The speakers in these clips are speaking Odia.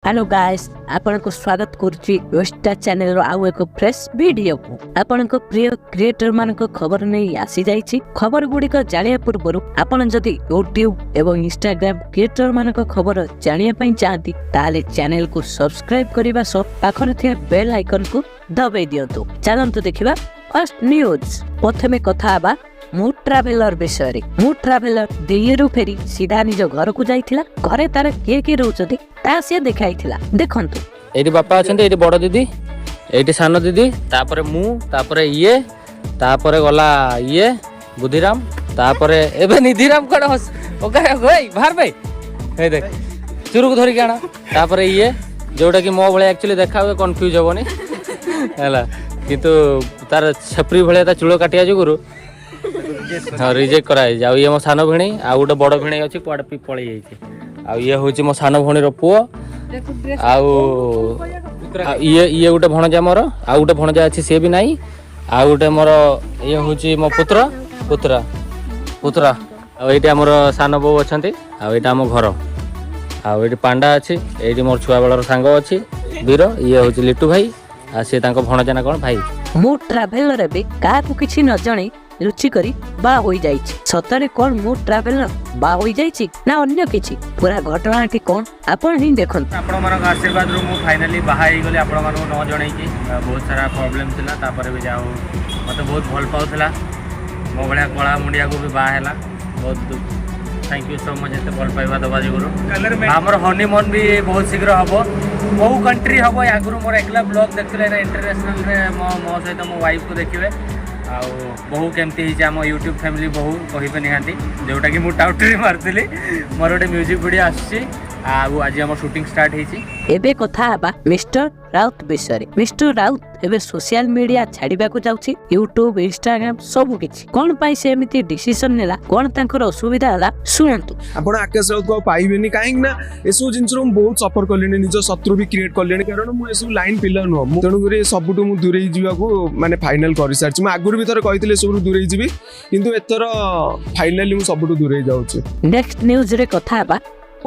ହ୍ୟାଲୋ ଗାଇସ୍, ଆପଣଙ୍କୁ ସ୍ୱାଗତ କରୁଛି ୱେଷ୍ଟା ଚ୍ୟାନେଲର ଆଉ ଏକ ଫ୍ରେଶ ଭିଡିଓକୁ। ଆପଣଙ୍କ ପ୍ରିୟ କ୍ରିଏଟର ମାନଙ୍କ ଖବର ନେଇ ଆସିଯାଇଛି। ଖବର ଗୁଡ଼ିକ ଜାଣିବା ପୂର୍ବରୁ ଆପଣ ଯଦି ୟୁଟ୍ୟୁବ ଏବଂ ଇନଷ୍ଟାଗ୍ରାମ କ୍ରିଏଟର ମାନଙ୍କ ଖବର ଜାଣିବା ପାଇଁ ଚାହାନ୍ତି, ତାହେଲେ ଚ୍ୟାନେଲକୁ ସବସ୍କ୍ରାଇବ କରିବା ସହ ପାଖରେ ଥିବା ବେଲ୍ ଆଇକନକୁ ଦବାଇ ଦିଅନ୍ତୁ। ଚାଲନ୍ତୁ ଦେଖିବା ଫାର୍ଷ୍ଟ ନ୍ୟୁଜ୍। ପ୍ରଥମେ କଥା ହେବା ମୁଁ ଟ୍ରାଭେଲର ବିଷୟରେ। ମୁଁ ଟ୍ରାଭେଲର ଦିଲ୍ଲୀରୁ ଫେରି ସିଧା ନିଜ ଘରକୁ ଯାଇଥିଲା। ଘରେ ତାର କିଏ କିଏ ରହୁଛନ୍ତି, ତାହା ସିଏ ଦେଖାଇଥିଲା। ଦେଖନ୍ତୁ। ଏଇଠି ବାପା ଅଛନ୍ତି, ଏଇଠି ବଡ଼ ଦିଦି, ଏଇଠି ସାନ ଦିଦି, ତାପରେ ମୁଁ, ତାପରେ ଇଏ, ତାପରେ ଗଲା ଇଏ ବୁଦ୍ଧିରାମ, ତାପରେ ଏବେ ନିଧିରାମ। କୁଆଡ଼େ ହସ ଓକା ଏଇ ବାହାର ଭାଇ, ଏଇ ଦେଖ, ଚୁରୁକୁ ଧରିକି ଆଣ। ତାପରେ ଇଏ ଯୋଉଟା କି ମୋ ଭଳିଆ ଆକ୍ଚୁଆଲି ଦେଖା ହୁଏ, କନଫ୍ୟୁଜ୍ ହବନି ହେଲା, କିନ୍ତୁ ତାର ଛେପରି ଭଳିଆ ତା ଚୂଳ କାଟିବା ଯୋଗୁରୁ ହଁ ରିଜେକ୍ଟ କରାଯାଇଛି। ଆଉ ଇଏ ମୋ ସାନ ଭିଣେଇ। ଆଉ ଗୋଟେ ବଡ଼ ଭିଣେଇ ଅଛି, କୁଆଡ଼େ ବି ପଳେଇ ଯାଇଛି। ଆଉ ଇଏ ହେଉଛି ମୋ ସାନ ଭଉଣୀର ପୁଅ। ଆଉ ଆଉ ଇଏ ଗୋଟେ ଭଣଜା ମୋର। ଆଉ ଗୋଟେ ଭଣଜା ଅଛି, ସିଏ ବି ନାହିଁ। ଆଉ ଗୋଟେ ମୋର ଇଏ ହେଉଛି ମୋ ପୁତ୍ର ପୁତ୍ର ପୁତୁରା। ଆଉ ଏଇଠି ଆମର ସାନ ବୋଉ ଅଛନ୍ତି। ଆଉ ଏଇଟା ଆମ ଘର। ଆଉ ଏଇଠି ପାଣ୍ଡା ଅଛି। ଏଇଠି ମୋର ଛୁଆବେଳର ସାଙ୍ଗ ଅଛି ବୀର। ଇଏ ହେଉଛି ଲିଟୁ ଭାଇ। ଆଉ ସିଏ ତାଙ୍କ ଭଣଜା ନା କ'ଣ ଭାଇ। ମୁଁ ଟ୍ରାଭେଲର ଏବେ କାହାକୁ କିଛି ନ ଜଣେଇ ଲୁଚି କରି ବାହା ହୋଇଯାଇଛି। ସତରେ କଣ ମୁଁ ଟ୍ରାଭେଲର ବାହା ହୋଇଯାଇଛି ନା ଅନ୍ୟ କିଛି? ପୁରା ଘଟଣାଟି କଣ, ଆପଣ ହିଁ ଦେଖନ୍ତୁ। ଆପଣମାନଙ୍କ ଆଶୀର୍ବାଦରୁ ମୁଁ ଫାଇନାଲି ବାହା ହେଇଗଲି ଆପଣମାନଙ୍କୁ ନ ଜଣେଇକି। ବହୁତ ସାରା ପ୍ରୋବ୍ଲେମ୍ ଥିଲା, ତାପରେ ବି ଯାହା ହଉ ମୋତେ ବହୁତ ଭଲ ପାଉଥିଲା। ମୋ ଭଳିଆ କଳା ମୁଣ୍ଡିଆକୁ ବି ବାହା ହେଲା। ବହୁତ thank you so much ଏତେ ଭଲ ପାଇବା ଦେବା ଯୋଗୁରୁ। ଆମର ହନିମୁନ୍ ବି ବହୁତ ଶୀଘ୍ର ହେବ। କେଉଁ କଣ୍ଟ୍ରି ହେବ, ଆଗରୁ ମୋର ଏକଲା ବ୍ଲଗ୍ ଦେଖିଥିଲେ, ଏଇନା ଇଣ୍ଟରନ୍ୟାସନାଲରେ ମୋ ସହିତ ମୋ ୱାଇଫ୍କୁ ଦେଖିବେ। ଆଉ ବୋହୁ କେମିତି ହେଇଛି ଆମ ୟୁଟ୍ୟୁବ୍ ଫ୍ୟାମିଲି ବୋହୁ, କହିବେ ନିହାତି, ଯେଉଁଟାକି ମୁଁ ଟାଉଟରି ମାରିଥିଲି। ମୋର ଗୋଟେ ମ୍ୟୁଜିକ୍ ଭିଡ଼ିଓ ଆସୁଛି ଆଉ ଆଜି ଆମର ସୁଟିଂ ଷ୍ଟାର୍ଟ ହେଇଛି। ଏବେ କଥା ହେବା ମିଷ୍ଟର ରାଉତ ବିଷୟରେ। ମିଷ୍ଟର ରାଉତ ଏବେ ସୋସିଆଲ ମିଡିଆ ଛାଡିବାକୁ ଯାଉଛି, ୟୁଟ୍ୟୁବ, ଇନଷ୍ଟାଗ୍ରାମ ସବୁ କିଛି। କଣ ପାଇଁ ସେ ଏମିତି ଡିସିସନ ନେଲା, କଣ ତାଙ୍କର ଅସୁବିଧା ହେଲା, ଶୁଣନ୍ତୁ। ଆପଣ ଆକାଶ ରାଉତକୁ ଆଉ ପାଇବେନି, କାହିଁକି ନା ଏସବୁ ଜିନିଷରୁ ମୁଁ ବହୁତ ସଫର କଲିଣି, ନିଜ ଶତ୍ରୁ ବି କ୍ରିଏଟ୍ କଲିଣି, କାରଣ ମୁଁ ଏସବୁ ଲାଇନ୍ ପିଲା ନୁହଁ ମୁଁ। ତେଣୁକରି ସବୁଠୁ ମୁଁ ଦୂରେଇ ଯିବାକୁ ମାନେ ଫାଇନାଲ କରିସାରିଛି। ମୁଁ ଆଗରୁ ବି ଥରେ କହିଥିଲି ଏସବୁରୁ ଦୂରେଇ ଯିବି, କିନ୍ତୁ ଏଥର ଫାଇନାଲି ମୁଁ ସବୁଠୁ ଦୂରେଇ ଯାଉଛି। ନେକ୍ସଟ ନ୍ୟୁଜରେ କଥା ହେବା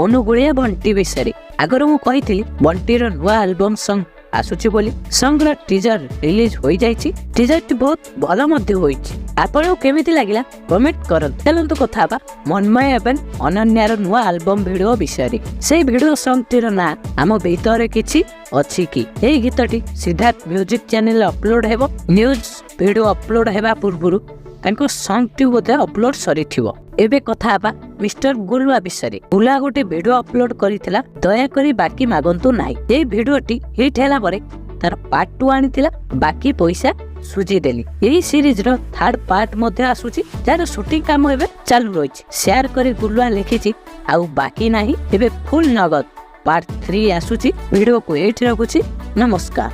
ଅନୁଗୁଳିଆ ବଣ୍ଟି ବିଷୟରେ। ଆଗରୁ ମୁଁ କହିଥିଲି ବଣ୍ଟିର ନୂଆ ଆଲବମ ସଙ୍ଗ ଆସୁଛି ବୋଲି। ସଙ୍ଗର ଟିଜର ରିଲିଜ ହୋଇଯାଇଛି। ଟିଜରଟି ବହୁତ ଭଲ ମଧ୍ୟ ହୋଇଛି। ଆପଣଙ୍କୁ କେମିତି ଲାଗିଲା, କମେଣ୍ଟ କରନ୍ତୁ। ଚାଲନ୍ତୁ କଥା ହେବା ମନ୍ମୟ ଏବଂ ଅନନ୍ୟାର ନୂଆ ଆଲବମ ଭିଡିଓ ବିଷୟରେ। ସେଇ ଭିଡିଓ ସଙ୍ଗଟିର ନାଁ "ଆମ ଭିତରେ କିଛି ଅଛି କି"। ଏହି ଗୀତଟି ସିଦ୍ଧାର୍ଥ ମ୍ୟୁଜିକ ଚ୍ୟାନେଲରେ ଅପଲୋଡ ହେବ। ନ୍ୟୁଜ ଭିଡିଓ ଅପଲୋଡ ହେବା ପୂର୍ବରୁ ତାଙ୍କ ସଙ୍ଗଟି ବୋଧେ ଅପଲୋଡ ସରିଥିବ। ଏବେ କଥା ହେବା ମିଷ୍ଟର ଗୁଲୁଆ ବିଷୟରେ। ଗୁଲୁଆ ଗୋଟେ ଭିଡିଓ ଅପଲୋଡ କରିଥିଲା, "ଦୟାକରି ବାକି ମାଗନ୍ତୁ ନାହିଁ"। ଏଇ ଭିଡିଓଟି ହିଟ୍ ହେଲା ପରେ ତାର ପାର୍ଟ 2 ଆଣିଥିଲା, "ବାକି ପଇସା ସୁଝିଦେଲି"। ଏହି ସିରିଜର ଥାର୍ଡ ପାର୍ଟ ମଧ୍ୟ ଆସୁଛି, ଯାହାର ସୁଟିଂ କାମ ଏବେ ଚାଲୁ ରହିଛି। ସେୟାର କରି ଗୁଲୁଆ ଲେଖିଛି, "ଆଉ ବାକି ନାହିଁ, ଏବେ ଫୁଲ ନଗଦ"। ପାର୍ଟ 3 ଆସୁଛି। ଭିଡିଓକୁ ଏଇଠି ରଖୁଛି। ନମସ୍କାର।